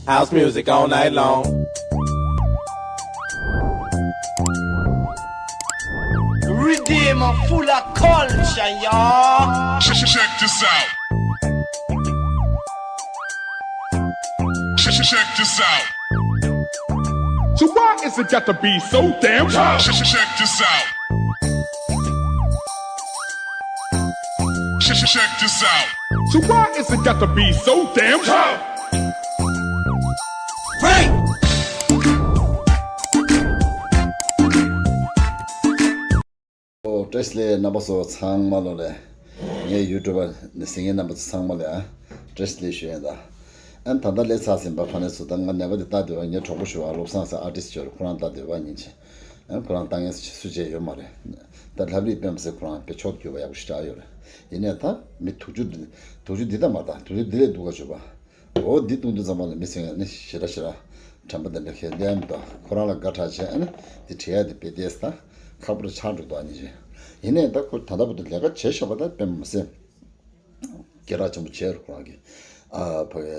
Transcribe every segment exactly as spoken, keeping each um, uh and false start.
House music all night long. Redeem full of culture, y'all. Check, check this out. Check, check this out. So why is it got to be so damn tough? Check, check this out. Check, check this out. So why is it got to be so damn tough? Break! ཨོ། བཀྲ་ཤིས་བདེ་ལེགས། རྣམ་པ་ཚོ་ཚང་མ་ལོ་ལེ། ངའི་ཡུ་ཊུབ་པ་ནི་གཟིགས་མཁན་རྣམ་པ་ཚོ་ཚང་མ་ལ་ཨ་བཀྲ་ཤིས་བདེ་ལེགས་ཞུ་ཡིན་ད། ཨ་ནི་ད་ལྟ་སླེབས་ཚར་ཟིན་པ་ཕ་ནས་ཚོ་ད་ང་ནད་པ་དེ་ལྟ་དུས་པ་ངའི་གྲོགས་པོ་ཞུ་བ་བློ་བཟང་ཟེར་ཨར་ཊིསི་ཅིག་ཡོད་རེད། ཁོ་རང་ལྟ་དུས་པ་ཉིན་བྱེད། ཨ་ཁོ་རང་ལྟ་མཁན་སུ་བྱས་ཡོད་མ་རེད། ད་ལྷ་བྲིས་སྤེན་པ་ཟེར་ཁོ་རང་དཔེ་མཆོག་ཏུ་གྱུར་པ་ཡག་པོ་ཞེ་དྲག་ཡོད་རེད། ཡིན་ནའི་ད་མི་དུག་ཆུ་དུག་ཆུ་འདི་ལྟ་མ་ད་དུག་ཆུ་འདི་ལས་སྡུག་ག་བྱོས་པ། འོ་འདི་བཏུང་དུས་ཙམ་པ་ལ་མི་ཚེ་ནི་ཞེ་དྲག་ཞེ་དྲག་དྲན་པ་འདི་འདྲ་ཁེལ་བསྡད་མི་འདུག་ཁོ་རང་ལ་དགའ་དྲགས་བྱས་ཨ་ནི་འདི་བྲིས་ཡ་འདི་དཔེ་ཏོག་ཙམ་ད་ཁག་པོ་ཆགས་འགྲོ་འདུག་ཨ་ནི་རེད། ཡིན་ནའི་ད་ཁོ་ད་ལྟ་བར་དུ་ལས་ཀ་བྱེད་ཤོག་པ་ད་དཔེ་མི་སྲིད། སྐད་གྲགས་ཆེན་པོ་བྱས་རེད་ཁོ་རང་གིས། ཨ་ཕ་གི་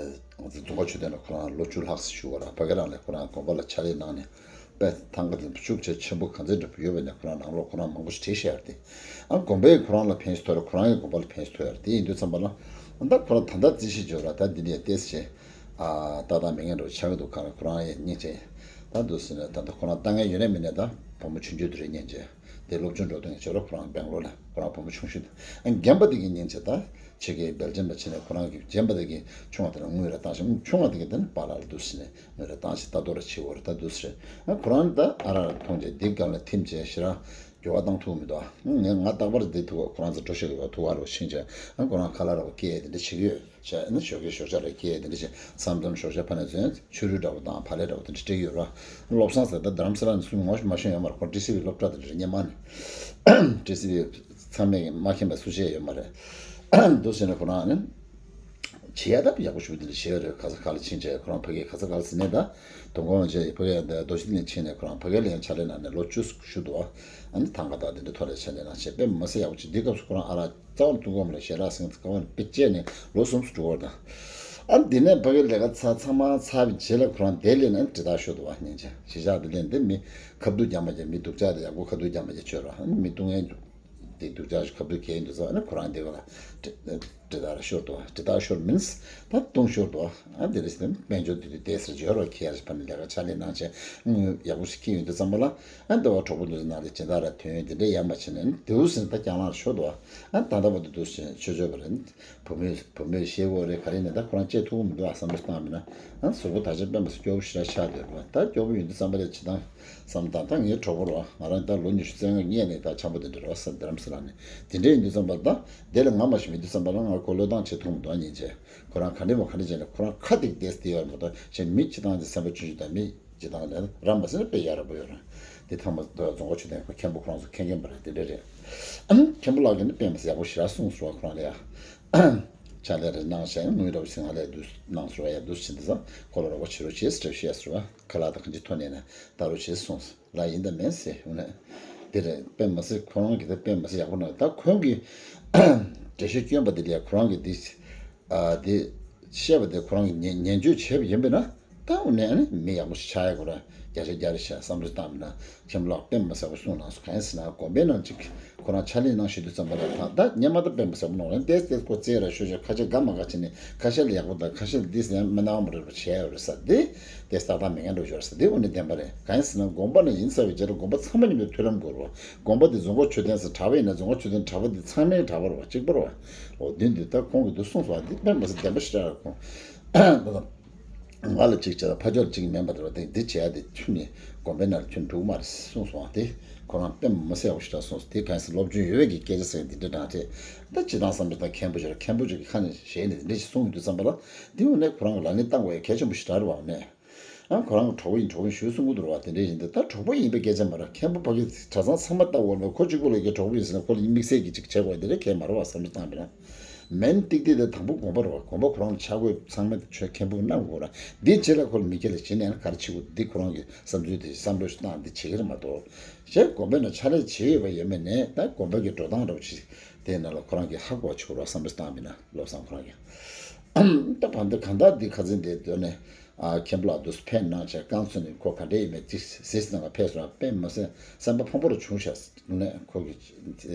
རྫོང་དཀར་མཆོད་རྟེན་ལ་ཁོ་རང་ལོ་བཅུ་ལྷག་ཙམ་བཞུགས་པ་རེད། ཕ་གི་རང་ལ་ཁོ་རང་དགོན་པ་ལ་ཕྱག་ལས་གནང་ནས། དཔེ་ཐང་ག་དེ་ཤུགས་ཆེ་ཆེན་པོ་ག་ཚོད་འདྲ་པོ་ཡོད་པ་ནས་ཁོ་རང་ནང་ལོགས་ཁོ་རང་མང་པོ་ཞིག་བྲིས་བཞག་ཡོད་རེད་དེ། ཨ་དགོན་པས་ཁོ་རང་ལ་ཕན་ཞིག་ཐོགས་རེད། ཁོ་རང་གི་དགོན་པ་ལ་ཕན་ཞིག་ཐོགས་ཡོད་རེད་དེ། ཡིན་དུས་ཙམ་པ་ལ་ཨ་ད་ཁོ་རང་ད་ལྟ་རྩིས་ཞིབ་བྱོས་ར་ད་འདི་ནས་ཏོག་ཙམ་ཨ་ཏག་ཏག་མེད་མཁན་འདྲ་པོ་ཆགས་ཀྱི་འདུག་ཁོ་རང་ཡང་སྙིང་རྗེ། ད་འདུག་ཟེར་ནས་ད་ལྟ་ཁོ་རང་ལྟ་མཁན་ཡོད་ནའི་མེད་ནའི་ད་བུ་མོ་ཆུང་ཆུང་དེ་རེད་སྙིང་རྗེ། དེ་སློབ་སྦྱོང་འགྲོ་སྟངས་ཀྱི་བྱོས་ར་ཁོ་རང་སྦེང་ལོར་ལ་ཁོ་རང་བུ་མོ་ཆུང་ཤོས་དེ། ཨ་རྒན་པ་དེ་གི་སྙིང་རྗེ་ད། ཕྱི་རྒྱལ་སྦེལ་ཇམ་ལ་ཕྱིན་ནས་ཁོ་རང་གི་རྒན་པ་དེ་གི་ཆུང་བ་དེ་ལ་དངུལ་རེ་བཏང་ཞིང་ཆུང་བ་དེ་གི་དེ་ནི་པཱ་ལགས་ལ་འདུག་ཟེར་ནས། ངོས་ར་བཏང་ཞིག་ལྟ་རྟོག་ར་བྱེད་འོ་ར་ད་འདུག་སེ་རེད། ཨ་ཁོ་རང་ད་ཨ་ར་མཐོང་རྗེས་འདི་སྒང་ལ་ཐིམ་བྱས་ཞེ་ར་འགྱུར་བ་བཏང་ཐུབ་མི་འདུག་ཨ་ངས་ང་རྟག་པར་འདི་ཐུག་ག་ཁོ་རང་ཚོ་འགྲོ་ཤེས་ཀྱི་ཡོད་ཐུག་ག་རོགས་ཕྱིན་བྱས་ཨ་ཁོ་རང་ཁ་ལག་ར་བ་སྐྱེལ་དེ་འདྲ་བྱེད་ཀྱི་ཡོད་བྱས་ཨ་ནི་ཞོགས་ཀས་ཞོགས་ཇ་ར་སྐྱེལ་དེ་འདྲ་བྱས་མཚམས་མཚམས་ཞོགས་ཇ་ཕ་ནས་ཚོན་ཆུ་རུལ་འདྲ་བོ་དང་བག་ལེབ་འདྲ་བོ་དེ་འདྲ་སྤྲད་ཀྱི་ཡོད་ར། བློ་བཟང་ཟེར་ད་རྡ་རམ་ས་ལ་ནས་སུ་ངོ་མ་ཤེས་ཡོད་མ་རེད། ཁོ་ཊི་སི་ཝི་སློབ་གྲྭ་དེ་འདྲ་རེད་སྙན་མ་ནས་ཊི་སི་ཝི་ཚང་མས་མ་མཁྱེན་པ་སུ་བྱས་ཡོད་མ་རེད། འདུག་ཟེར་ནས་ཁོ་རང་ནི། བྱེད་ཡ་ད་ཡག་པོ་ཞེ་པོ་དེ་འདྲ་བྱས་ཡོད་རེད། ག་ས་ག་ལ་ཕྱིན་བྱས་ཁོ་རང་ཕ་གིར་ག་ས་ག་ལ་ཟིན་ནས་ད་དོ་དགོང་བྱས་ཕ་གིར་ད་རྡོ་རྗེ་གདན་ཕྱིན་ནས་ཁོ་རང་ཕ་གིར་ལ་ཡང་ཕྱག་ལས་གནང་ནས་ལོ་བཅུ་ཙམ་བཞུགས་འདུག་ཨ་ནི་ཐང་ག་དང་དེ་འདྲ་ཐོག་ལ་ཕྱག་ལས་གནང་བྱས་དཔེ་མི་སྲིད་ཡག་པོ་བྱས། འདི་སྐབས་སུ་ཁོ་རང་ཨ་རག་རྩ་བ་ནས་འཐུང་གི་མ་རེད། ཞལ་རག་ཟིན་ཙམ་ཁ་བ་ནས་དཔེ་བཅད་ནས་ལོ་གསུམ་ཙམ་འགྲོ་བར་དང་། ཨ་འདི་ནས་ཕ་གིར་ལས་ཀ་ཚར་ཚང་མ་ཚར་བའི་རྗེས་ལ་ཁོ་རང་དེ་ལས་ནས་དྲིལ་བསྒྲགས་ཤོར་འདུག་ཨ་ནི་བྱས་གཞིས་ཆགས་དེ་ལས་འདི་མི་ཁ་བསྡུ་རྒྱག་མ་རྒྱག་མི་སྡུག་ཅག་དེ་ཡག་པོ་ཁ་བསྡུ་རྒྱག་མ་རྒྱག་བྱོས་ར་ཨ་ནི་མི་སྡུག་བསྔལ། དེ་སྡུག་ཅག་ཞིག་ཁ་བསྡུ་གལ་ཡིན་འདུག་ཟེར་ནས་ཁོ་རང་དེ་ག་ལ་དྲི་དྲི་དར་ཤོར་འདུག་དྲི་དར་ཤོར་མིན་ད་བཏུང་ཤོར་འདུག་ཨ་འདི་རེད་ཟེར་ནས་དཔལ་འབྱོར་དེ་དུས་དེ་ཟེར་འབྱོར་བ་ཁྱེར་ཕ་ནས་ལས་ཀ་ཕྱག་ལས་གནང་བྱས་དངུལ་ཡག་པོ་ཞིག་སྐྱིད་ཡོང་དུས་ཙམ་པ་ལ་ཨ་འདི་བ་གྲོགས་པོ་འདུག་ཟེར་ནང་ལས་སྦྱིན་བདག་ར་ཐོན་ཡོང་དེ་འདྲ་ཡག་མ་བྱས་ནས་དེའུ་ཟེར་ནས་ད་རྐྱང་ལངས་ཤོར་འདུག་ཨ་ད་ལྟ་བར་དུ་འདུག་ཟེར་ཆོས་ཆོས་པ་རེད། བུ་མོས་བུ་མོས་ཤེས་འོ་རེད། ག་རེ་ནས་ད་ཁོ་རང་བཅད་ཐུབ་མི་འདུག་ཨ་བསམ་བློ་བཏང་མིན་ན་ཨ་གཟུགས་པོ་ད་ཆ་སྤེན་པ་སྐྱོ་པོ་ཞེ་དྲག་ཆགས་བསྡད་རེད་བ། ད་སྐྱོ་པོ་ཡིན་དུས་བསམ་པ་རེད་བྱེད་སྟངས། བསམ་བློ་བཏང་ད་ངའི་གྲོགས་པོ་རེད་བ། ང་རང་ད་ལོ་ཉི་ཤུ་རྩ་ལྔ་སྔོན་ནས་ད་འཆམ་པོ་དེ་འདྲ་རེད་བ་ས་རྡ་རམ་ས་ལ་ནས་དེ་འདྲ་ཡིན་དུས་བསམ་པ་ད་དེ་ལས་ང་མ་ཞིག་མི་དུས་བསམ་པ་ལ་ང་ཁོ་བློས་བཏང་བྱེད་ཐུབ་མི་འདུག་ཨ་ཉིན་བྱས་ཁོ་རང་ག་འདྲ་མོ་ག་འདྲ་བྱས་ནས་ཁོ་རང་ཁ་ཏིག་བསྡད་དེ་ཡོད་མ་གཏོགས་གཞན་མི་སྤྱི་བཏང་དེ་བསམ་པ་ཆུང་ཆུང་དང་མི་སྤྱི་བཏང་ལས་རམ་པ་ཟེར་ན་དཔེ་ཡག་ར་པོ་ཡོད་ར། དེ་ཐང་མ་རྫོང་ཁ་ཆུ་ལྡན་ཁོ་མཁན་པོ་ཁོ་རང་ཚོ་མཁྱེན་མཁན་པ་རེད་དེ་འདྲ་རེད། ཨ་མཁན་པོ་ལགས་ཀྱིས་ནི་དཔེ་མི་སྲིད་ཡག་པོ་ཞེ་དྲག་གསུངས་སོང་བ་ཁོ་རང་ལ་ཡ། ཕྱག་ལས་རེ་གནང་བྱས་དངུལ་རོགས་ཞིག་ང་ལས་བསྡུས་གནང་སོང་ཡ་བསྡུས་ཕྱིན་དུས་ཙང་ཁོ་ལ་རོགས་པ་བྱེད་རོགས་བྱེད་ཟེར་བཤད་སོང་བ། ཁ་ལག་དང་གང་ཅི་ཐོན་ནས་ན་ལྟ་རོགས་བྱེད་གསུངས་སོང་ལ་ཡིན་དང་མིན་ཟེར་འོ་ན། དེ་རེད་དཔེ་མི་སྲིད་ཁོ་རང་གིས་ད་དཔེ་མི་སྲིད་ཡག་པོ་གནང་ད་ཁོང་གིས་འགྲེལ་བཤད་བསྐྱོན་པ་དེ་ལ་ཡ་ཁོ་རང་གིས་འདི་ཨ་དེ་བཤད་པ་དེ་ཁོ་རང་གིས་ཉན་ཉན་བརྗོད་བྱས་པ་ཡིན་པས་ན་ད་འོ་ན་ཨ་ནི་མི་ཡག་པོ་ཞིག་ཆགས་ཡ་ཁོ་རང་བརྒྱ་ཆ་བརྒྱ་རེད་ཤག་བསམ་བློ་བཏང་མིན་ན། མཁན་པོ་ལགས་དཔེ་མི་སྲིད་པ་གསུངས་གནང་སོང་། གང་ཡིན་ཟེར་ན་དགོན་པའི་ནང་ཅིག་ཁོ་རང་ཕྱག་ལས་གནང་ཤེས་དུས་ཙམ་པ་ལ་ད་ད་སྔོན་མ་ད་དཔེ་མི་སྲིད་པ་གནང་རེད། ཏེས་ཏེས་ཁོ་རྩེད་ར་ཤོད་ཤོད་ཁ་ཤས་དགའ་མ་དགའ་བྱས་ནས་ཁ་ཤས་ལ་ཡག་པོ་དང་ཁ་ཤས་ལ་འདི་ཟེར་ཡང་མི་སྣང་བ་རེད་པ་བྱས་ཡོད་རེད་ས་འདི། ཏེས་ཏག་ཏག་མེད་མཁན་འགྲོ་ཤོར་ས་འདི་འོ་ནི་བདེན་པ་རེད། གང་ཡིན་ཟེར་ན་དགོན་པ་ནང་ཡིན་ས་བའི་རྗེས་ལ་དགོན་པ་ཚང་མ་མཉམ་དུ་མཐུན་ལམ་དགོས་རེད་བ། དགོན་པ་འདི་རྫོང་ཁ་མཆོད་རྟེན་ཟེར་གྲྭ་པ་ཡིན་ན་རྫོང་ཁ་མཆོད་རྟེན་གྲྭ་པ་འདི་ཚང་མའི་གྲྭ་པ་རེད་བ་གཅིག་པ་རེད་བ། འོ་འདི་འདི་ད་ཁོང་གིས་འདི་གསུངས་སོང་བ་འདི་དཔེ་མི་སྲིད་བདེན་པ་ཞེ་དྲག་རེད་ཁོང་། ང་ལ་གཅིག་བྱས་ཕ་ཕྱོགས་གཅིག་མིན་པ་དེ་བ་དེ་འདི་བྱས་ཏེ་ཁྱོད་ནི་དགོན་པའི་ནང་ལ་ཁྱོད་འགྲོ་གི་མ་རེད་གསུངས་སོང་། དེ་ཁོ་རང་དཔེ་མི་སྲིད་པ་ཞེ་དྲག་གསུངས་སོང་། དེ་གང་ཟེར་སློབ་སྦྱོང་ཡོད་པའི་གི་སྐད་ཆ་ཟེར་འདི་འདྲ་དྲང་ཆེ། ད་སྤྱི་བཏང་བསམ་བློ་དང་མཁན་པོ་ཞིག་ལ་མཁན་པོ་ཞིག་གི་ཁ་ནས་ཞེས་ནས་འདི་འདྲ་ཞིག་གསུངས་ཡོང་དུས་ཙམ་པ་ལ་དེ་འོ་ནས་ཁོ་རང་གི་ལག་ལེན་བསྟར་དགོས་ཡ་གལ་ཆེན་པོ་ཞེ་དྲག་རེད་བ་མེད། ཨ་ཁོ་རང་གི་གྲོགས་པོ་ཡིན་གྲོགས་པོ་ཡིན་ཞུས་གསུང་གི་འདུག་བ། དེ་འདྲ་ཡིན་ཏེ་ད་གྲོགས་པོ་ཡིན་པའི་སྐད་ཆ་མ་རེད། མཁན་པོ་ཕ་གི་གྲྭ་ཚང་ཚང་མ་ལྟ་བར་ལ་ཁོ་གཅིག་པོ་ལ་གི་གྲོགས་པོ་ཡིན་ཟེར་ན་ཁོ་ལ་དམིགས་བསལ་གྱི་གཅིག་བྱེད་དགོས་དེ་འདྲ་གལ་མ་རེད་བ་བསམ་བློ་བཏང་པ་ན། མིན་ཏིག་ཏིག་དེ་དང་པོ་དགོན་པ་རེད་བ། དགོན་པ་ཁོ་རང་ལ་ཆ་དགོས་ཚང་མ་ཆོས་མཁན་པོ་གནང་དགོས་ར། འདི་རྗེས་ལ་ཁོ་ལ་མི་སྐྱེ་ལ་བྱེད་ནས་ན་ག་རེ་བྱེད་དགོས་འདི་ཁོ་རང་གི་བསམ་ཚུལ་དེ་བསམ་བློ་ཞིག་བཏང་འདི་བྱེད་ཀྱི་རེད་མ་གཏོགས། གཞན་དགོན་པའི་ནང་ཕྱག་ལས་བྱེད་ཡོད་པ་ཡོད་མེད་ནས་ད་དགོན་པ་གི་འགྲོ་སྟངས་འདྲ་པོ་ཞིག་དེ་ནང་ལ་ཁོ་རང་གི་ཧ་གོ་བ་ཆོག་ར་བསམ་བློ་བཏང་པ་ན་བློ་བཟང་ཁོ་རང་གི་ད་བར་འདི་གང་ལྟར་འདི་ཁ་སང་དེ་དོན་ནས། ཨ་མཁན་པོ་ལགས་འདུག་ཕེབས་གནང་བྱས་རྐང་ཚོད་ནས་ཁོ་ག་འདྲ་ཡིན་མིན་ཅིག་གཟིགས་གནང་ག་ཕེབས་སོང་། དཔེ་མི་སྲིད་སེམས་པ་ཕངས་པོ་རུ་བྱུང་ཤག་ནས་ཁོ་གི་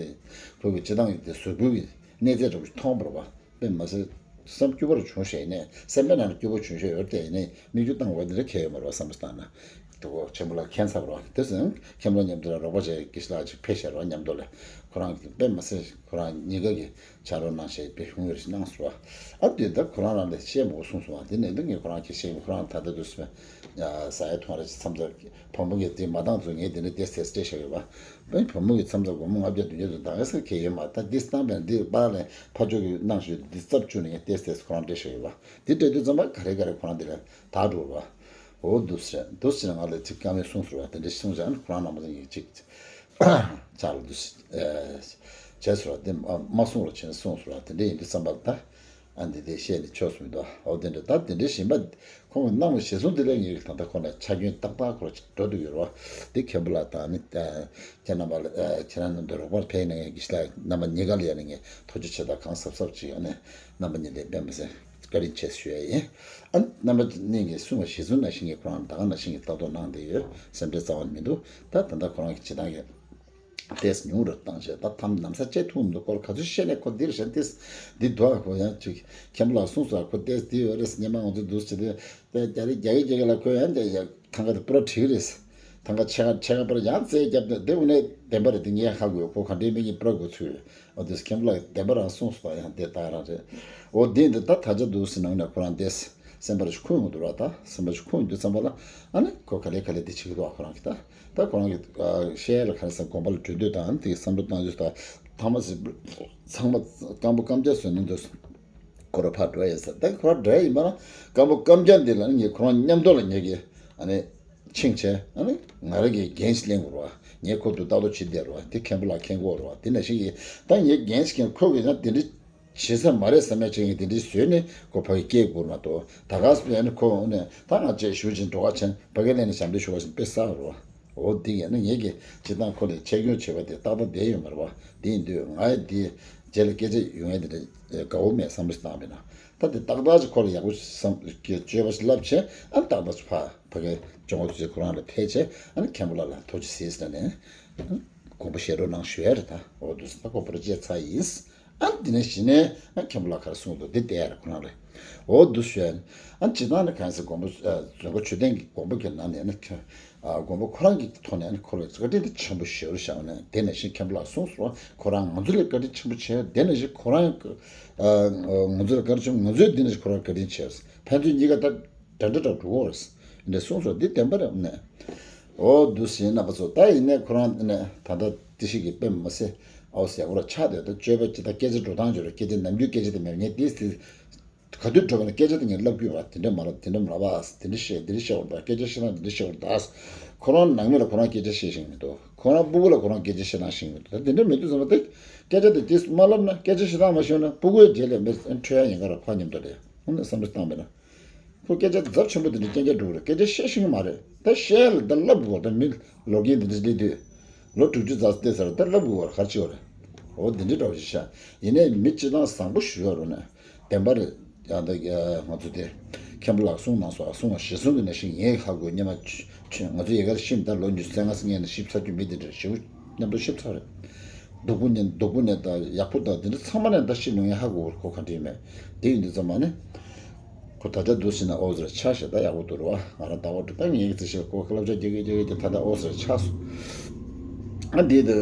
ཁོ་གི་སྤྱི་བཏང་གི་དེ་གཟུགས་པོ་གི་གནས་ཚད་འདྲ་པོ་ཞིག་མཐོང་བ་རེད་པ། དཔེ་མི་སྲིད་སེམས་སྐྱོ་པོ་རུ་བྱུང་ཤག་ཡིན་ནའི་སེམས་པའི་ནང་ལ་སྐྱོ་པོ་བྱུང་ཤག་ཡོད་དེ། ཡིན་ནའི་མིག་ཆུ་བཏང་བ་འདི་འདྲ་ཁེལ་ཡོད་མ་རེད་པ། བསམ་བློ་བཏང་ན་དེ་གོ་མཁན་པོ་ལགས་མཁྱེན་ཚར་བ་རེད་པ། དེ་སོང་མཁན་པོ་ལགས་མཉམ་དུ་རོགས་པ་བྱས་དགེ་བཤེས་ལགས་ཅིག་ཕེབས་ཤག་རེད་པ། མཉམ་དུ་ལ་ཁོ་རང་གི་དཔེ་མི་སྲིད་ཁོ་རང་གཉིས་ཀ་གི་ཕྱག་རོགས་གནང་བྱས་དཔེ་ཧུང་ཡོད་རེ་གནང་སོང་བ། ཨ་དེ་ད་ཁོ་རང་རང་ལ་བཤད་མོ་གསུངས་སོང་བ། དེ་ནས་ད་ངས་ཁོ་རང་གི་བཤད་ཡིན། ཁོ་རང་ད་ལྟ་དུས་སུ་ཟ་ཡ་འཐུང་ཡ་རེ་མཚམས་མཚམས་བུ་མོ་གི་དེ་མ་བཏང་ཚོད་ངས་དེ་འདྲ་དེ་ཟས་སྤྲད་བཞག་ཡོད་པ། བུ་མོ་གི་མཚམས་མཚམས་སྒོར་མོ་ལྔ་བརྒྱ་བདུན་བརྒྱ་ཚོད་འདང་ཡ་ཟེར་གྱི་ཡོད་མ་རེད། ད་འདི་བཏང་བས་འདི་པཱ་ལགས་ཕར་ཕྱོགས་ཀྱི་གནང་ཞུས་འདི་རྩབ་བཅུག་ནས་ངས་དེ་ཟས་ཁོ་རང་སྤྲད་བཞག་ཡོད་པ། འདི་སྤྲད་དུས་ཙམ་པ་ག་རེ་ག་རེ་ཁོ་རང་འདི་ལ་ད་འགྲོ་བ། འོ་འདུག་ཟེར་འདུག་ཟེར་ང་ལ་ཅིག་བཀའ་མོལ་གསུངས་སོང་བ། དེ་འདྲ་གསུངས་ཙང་ཁོ་རང་རྣམ་པ་ཚོ་ཡིན་ཅིག་ཆགས་ལ་འདུག་ཟེར་བྱས་སོང་བ། དེ་མ་གསུངས་རོགས་བྱས་གསུངས་སོང་བ། དེ་འདྲ་ཡིན་དུས་ཙམ་པ་ད་ཨ་འདི་དེ་བཤད་ནས་ཆོག་སོང་མི་འདུག་འོ་དེ་འདྲ་ད་དེ་འདྲ་གཞན་པ་ཁོང་གི་གནང་བའི་ཞེ་སོང་དེ་ལས་ངེས་ཀྱི་ད་ལྟ་ཁོ་ན་ཆ་རྐྱེན་ཏག་ཏག་ཁོ་ར་འགྲོ་འདུག་ཡོད་རེད་བ། དེ་མཁན་པོ་ལགས་དང་ནི་ཁྱེད་རྣམ་པ་ལ་ཁྱེད་རང་རྣམ་པ་རོགས་པར་ཕེབས་ནས་ངས་དགེ་བཤེས་ལགས་རྣམ་པ་གཉིས་ཀ་ལ་ཡ་ནས་ངས་ཐུགས་རྗེ་ཆེ་དང་གང་གཟབ་གཟབ་ཅིག་ཡ་ནས་རྣམ་པ་གཉིས་ལས་དཔེ་མི་སྲིད་བཀའ་དྲིན་ཆེ་ཞུ་ཡ་ཡིན། ཨ་རྣམ་པ་གཉིས་ཀྱིས་གསུངས་པ་གཞི་བཟུང་ནང་བཞིན་གྱི་ཁོ་རང་ད་ག་ནང་བཞིན་གྱི་ལྟ་རྟོག་གནང་བསྡད་ཡོད། སེམས་ཁྲལ་རྩ་བ་ནས་མི་འདུག་ད་ད་ལྟ་ཁོ་རང་གི་བྱེད་སྟངས་ཀྱི་ཏེས་ཉུང་རུ་བཏང་བྱས་ད་ཐམ་ནམ་ས་བཅད་ཐུབ་མི་འདུག་སྐོར་ག་ཚོད་བཤད་ནས་ཁོ་འདིར་བཞག་ཏེས་འདི་འདུག་ཨ་ཁོ་ཡང་ཅིག་མཁན་པོ་ལགས་གསུངས་སོང་། ཁོ་ཏེས་འདི་ཡོད་རེད། སྙན་མ་ང་ཚོ་འདུག་བྱེད་དུས་ཏེ་རྒྱ་རི་རྒྱ་གི་རྒྱ་གི་ལ་ཁོ་ཡང་ཏེ་ཡ་ཐང་ག་དེ་པུ་ར་བྲིས་རེད། ཐང་ག་ཆེ་ག་ཆེ་ག་པུ་ར་ཡང་རྩེ་རྒྱབ་ནས་དེ་དངོས་གནས་བདེན་པ་རེད། དེ་ངས་ཧ་གོ་ཁོ་ག་འདྲའི་མི་ཡིན་པུ་ར་གོ་ཚུལ། ཨོ་དེས་མཁན་པོ་ལགས་བདེན་པ་རང་གསུངས་སོང་། ཡང་དེ་ད་རང་རེད། ཨོ་དེ་འདི་ད་ད་ཆ་འདུག་སེ་ནང་ནས་ཁོ་རང་དེས་སེམས་པ་རེ་ཞིག་ཁུངས་ཡོང་འདུག་ར། ད་སེམས་པ་རེ་ཞིག་ཁུངས་ཡོང་དུས་ཙམ་པ་ལ་ཨ་ནི་ཁོ་ག་ལེ་ག་ལེ་དེ་བྱེད་ཀྱི་འདུག་ཨ་ཁོ་རང་གི་ད་ད་ཁོ་རང་གི་བཤད་ཡ་ལ་ག་རེ་ཟེར་དགོངས་པ་ལ་གྲོལ་འདོད་དང་དེ་བསམ་བློ་བཏང་དུས་ད་ཐང་མ་ཟེར་ཚང་མ་སྐམ་པོ་སྐམ་རྒྱག་བཟོས་གནང་དུས་ཁོ་ར་ཕར་འགྲོ་ཡ་ཟེར། ད་ཁོ་ར་འགྲོ་ཡ་ཡིན་པ་ན་སྐམ་པོ་སྐམ་རྒྱག་འདི་ལ་ངས་ཁོ་རང་མཉམ་དུ་ལ་ངས་ཀྱི་ཨ་ནི་ཕྱིན་བྱས་ཨ་ནི་ང་རང་གི་འགན་ཞིག་ལེན་དགོས་རེད་བ། ངས་ཁོ་ཚོ་ལྟ་རྟོག་བྱེད་བསྡད་རེད་བ། དེ་མཁན་པོ་ལགས་མཁྱེན་གྱི་ཡོད་རེད་བ། དེ་ནང་བཞིན་གྱི་ད་ངས་འགན་ཞིག་ཁྱེར། ཁོ་གིས་ཡང་དེ་འདྲ་བྱེད་ས་མ་རེད་བསམ་ཡ་ཅིག་ཡིན། དེ་འདྲ་བཟོས་ནས་ཁོ་ཕ་གི་སྐད་དགོས་མ་གཏོགས་ད་ག་ཟེ་ཡང་ནི་ཁོ་འོ་ནས་ད་ང་བཅས་ཞུ་ཅིང་འགྲོ་བ་ཆེན་ཕ་གི་ལས་ནས་ཞབས་འདྲེན་ཞུ་བ་ཞིག་དཔེ་བསགས་རེད་བ། འོ་འདི་ཡིན་ན་ངེད་ཀྱི་སྤྱིར་བཏང་ཁོ་ལ་ཆེ་སྐྱོན་བྱེད་པ་དེ་ཏག་ཏག་བསྡད་ཡོད་མ་རེད་བ། དེ་ཡིན་དུས་ང་ཡི་འདི་རྗེས་ལ་སྐད་ཆ་ཡོང་ཡ་དེ་འདྲ་དགའ་བོ་མེད་བསམ་བློ་ཞིག་བཏང་བས་ན། ད་དེ་ཏག་ཏག་ཅིག་ཁོ་ལ་ཡག་པོ་བསམ་གྱི་སྤྱོད་པ་ཞིག་བསླབ་བྱས་ཨ་ནི་ཏག་ཏག་ཅིག་ཕ་ཕ་གི་ཇོ་མོ་ཐུགས་རྗེ་ཁོ་རང་ལ་ཕེབས་བྱས་ཨ་ནི་མཁན་པོ་ལགས་ལ་ཐུགས་རྗེ་གཟིགས་ཟེར་ནས་དགོངས་པ་བཞེས་རོགས་གནང་ཞུ་ཡ་རེད། ད་འོ་འདུག་སེ་ད་ཁོ་པར་བརྗེད་ཚར་ཡིན། ཨ་འདི་ནས་གཞི་ནས་ཨ་མཁན་པོ་ལགས་ག་རེ་གསུངས་འདུག་འདི་བལྟས་ཡ་རེད་ཁོ་རང་རེད། འོ་འདུག་ཞུ་ཡ་ནི་ཨ་སྤྱིར་བཏང་ནི་གང་ཟེར་དགོངས་པ་ཨ་རྫོང་དཀར་མཆོད་རྟེན་གྱི་དགོངས་པ་གི་ནང་ནས་ནི་ཨ་དགོངས་པ་ཁོ་རང་གི་ཐོག་ནས་ནི་ཁོ་ལ་བཀའ་དྲིན་དེ་ཆེན་པོ་ཞེ་པོ་བཞག་ནས། དེ་ནང་བཞིན་མཁན་པོ་ལགས་གསུངས་སོང་། ཁོ་རང་ང་ཚོ་ལ་བཀའ་དྲིན་ཆེན་པོ་བྱས། དེ་ནང་བཞིན་ཁོ་རང་ཨ་ང་ཚོ་ལ་བཀའ་དྲིན་ཆེན་པོ། ང་ཚོས་འདི་ནང་བཞིན་ཁོ་རང་བཀའ་དྲིན་ཆེ། ཕན་ཚུན་གཉིས་ཀ་ད་འདྲ་འདྲ་འདྲ་འགྲོ་གི་རེད། འདི་གསུངས་སོང་། འདི་བདེན་པ་རེད་ནས། འོ་འདུག་སེ་རྣམ་པ་ཚོ། ད་ཡིན་ནའི་ཁོ་རང་ནས་ད་ལྟ་ཏི་ཤི་གི་དཔེ་མ་སྲིད་ཨའོ་ཟེར་ཡག་པོ་ར་ཆགས་བསྡད། ད་སྤྱོད་པ་ཅི་ད་སྐད་ཆ་འགྲོ་སྟངས་ཅིག་ར། སྐད་ཆ་ནམ་རྒྱུན་སྐད་ཆ་དེ་མེད། ངས་དེ་དེ་ག་དུས་འགྲོ་བ་ན་སྐད་ཆ་དེ་ངས་ལབ་དགོས་པ། དེ་འདྲ་མ་ལབ་དེ་འདྲ་མ་ལབ་ཨ། དེ་འདྲ་བཤད་འདི་འདྲ་བཤད་པ་རེད་ད། སྐད་ཆ་བཤད་སྟངས་འདི་འདྲ་བཤད་པ་རེད་ད། ཁོ་རང་ནང་མི་ལ་ཁོ་རང་སྐད་ཆ་བཤད་ཤེས་མི་འདུག་ཁོ་རང་སྤུ་གུ་ལ་ཁོ་རང་སྐད་ཆ་བཤད་སྟངས་ཤེས་མི་འདུག་ད་དེ་འདྲ་མི་འདུག་བསམ་པ་དེ་སྐད་ཆ་དེ་དེ་མ་ལབ་ན། སྐད་ཆ་བཤད་སྟངས་མ་ཤེས་ན་སྤུ་གུའི་རྗེས་ལ་མི་འཕྲོད་ཡ་ཡིན་ག་ར་ཕར་མཉམ་དུ་རེད། འོ་ན་བསམ་བློ་བཏང་བས་ན། ཁོ་སྐད་ཆ་ཚབས་ཆེན་པོ་འདི་འདྲ་རྐྱང་རྐྱང་འགྲོ་གི་རེད། སྐད་ཆ་བཤད་ཤེས་ཀྱི་མ་རེད། ད་བཤད་ཡ་ལ་ད་ལབ་དགོས། ད་མི་ལོ་རྒན་འདི་འདྲ་སླེབས་དུས་ལོ་དྲུག་ཅུ་རྩ་བལྟས་ཚར། ད་ལབ་དགོས་པར་ག་རེ་བྱེད་པ་རེད། འོ་འདི་འདྲ་འདྲ་བོ་ཞིག་ཤག་ཡིན་ནའི་མི་སྤྱིར་བཏང་བཟང་པོ་ཞུ་ཡ་རོགས་ནས་བདེན་པ་རེད། ཡང་ད་ང་ཚོ་དེ་མཁན་པོ་ལགས་གསུངས་གནང་སོང་། གསུངས་པ་གཞི་བཟུང་གི་ནང་བཞིན་ངས་ཧ་གོ་སྙམ་མ་ཆུ་ང་ཚོ་ཡལ་གར་ཤི་མི་ད་ལོ་ཉི་ཤུ་རྩ་ལྔ་སྔས་ནས་ཤི་ཚར་རྒྱུ་མི་དེ་འདྲ་ཞེ་པོ་མཉམ་དུ་ཤི་ཚར་རེད། སྡུག་པོ་ནས་སྡུག་པོ་ནས་ད་ཡག་པོ་ད་དེ་འདྲ་ཚང་མ་ནས་ད་ཤི་ནས་ངས་ཧ་གོ་བར་ཁོ་ག་འདྲ་ཡིན་མེད། དེ་ཡིན་དུས་ཙམ་པ་ནི། ཁོ་ད་ལྟ་འདུག་ཟེར་ན་ཨོ་ཟེར་ཆགས་ཤག་ད་ཡག་པོ་འདུག་རེད་བ། ང་རང་ཟླ་བ་དྲུག་ད་ངེད་ཀྱི་ཚེ་ཤེས་ཁོ་བསླབ་བྱ་རྒྱག་གི་རྒྱག་གི་ད་ད་ལྟ་ཨོ་ཟེར་ཆགས་སོང་། ཨ་འདི་དུ་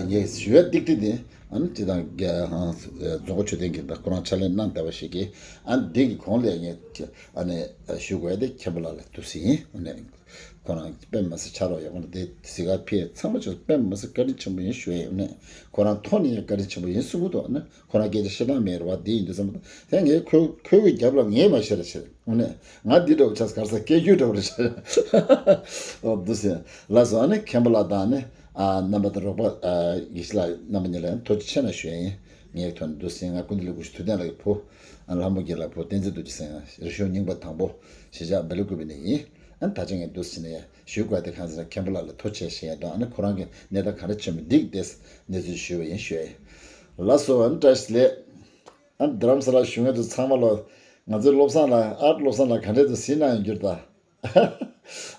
ངས་ཞུ་ཡ་ཏིག་ཏིག་དེ་ཨ་ནི་ཅི་དང་རྫོང་དཀར་མཆོད་རྟེན་གྱི་ད་ཁོ་རང་ཕྱག་ལས་གནང་བསྡད་པ་ཞིག་གིས་ཨ་འདི་གི་གོང་ལས་ངས་ཨ་ནི་ཞུ་དགོས་ཡ་དེ་མཁན་པོ་ལགས་ལ་འདུག་ཟེར་ཡིན། ཨ་ནི་ཁོ་རང་དཔེ་མ་སྲིད་ཕྱག་རོགས་ཡག་པོ་འདི་གཟིགས་ག་ཕེབས་ཚང་མ་ཆོས་དཔེ་མ་སྲིད་བཀའ་དྲིན་ཆེན་པོ་ཡིན་ཞུ་ཡ་ཡིན། ཨ་ནི་ཁོ་རང་ཐོག་ནས་ཡང་བཀའ་དྲིན་ཆེན་པོ་ཡིན་གསུང་གི་འདུག་ཨ་ནི། ཁོ་རང་སྐད་ཆ་བཤད་སྟངས་མེད་རེད་བ། འདི་ཡིན་དུས་ཙམ་པ་དེ་ངས་ཁོ་ཁོའི་གི་རྒྱབ་ལ་ངས་མ་བཤད་ར་བཤད། འོ་ནས་ང་འདི་འདྲ་བོ་ཆགས་གར་ས་སྐད་སྒྱུར་འདྲ་བོ་རེད་བཤད། འོ་འདུག་ཟེར་ལགས་སོ། ཨ་ནི་མཁན་པོ་ལགས་དང་ནི་ཨ་རྣམ་པ་དང་རོགས་པ་ཨ་དགེ་བཤེས་ལགས་རྣམ་པ་གཉིས་ལ་ཡང་ཐུགས་རྗེ་ཆེ་གནང་ཞུ་ཡ་ཡིན། ངས་ཐོན་འདུག་ཟེར། ང་སྐུ་མདུན་ལས་སྐུ་ཞབས་ཐུབ་བསྟན་ལགས་ཀྱི་བུ་ཨ་ལྷ་མོ་རྒྱལ་ལགས་བུ་བསྟན་འཛིན་རྡོ་རྗེ་ཟེར་ཡང་རིག་གཞུང་རྙིང་པ་དང་པོ་གཞིས་ཆགས་སྦེལ་ཀོབ་ནས་ཡིན། ཨ་ནི་ད་ཆ་ངས་འདུག་ཟེར་ནས་ཞུ་དགོས་དེ་གང་ཟེར་ན་མཁན་པོ་ལགས་ལ་ཐུགས་རྗེ་ཆེ་ཞུ་ཡ་དང་། ཨ་ནི་ཁོ་རང་གི་གནས་སྟངས་ག་འདྲ་བྱུང་མིན་འདི་གི་ཐད་གནས་ཚུལ་ཞུས་པ་ཡིན་ཞུ་ཡ་ཡིན། ལགས་སོ། ཨ་ནི་བཀྲ་ཤིས་བདེ་ལེགས། ཨ་ནི་རྡ་རམ་ས་ལར་བཞུགས་མཁན་ཚོ་ཚང་མ་ལ་ ང་ཚོའི་བློ་བཟང་ལགས། ཨར་བློ་བཟང་ལགས་ག་འདྲས་འདུག་གཟིགས་གནང་ཡོང་རྒྱུ་རེད་ད།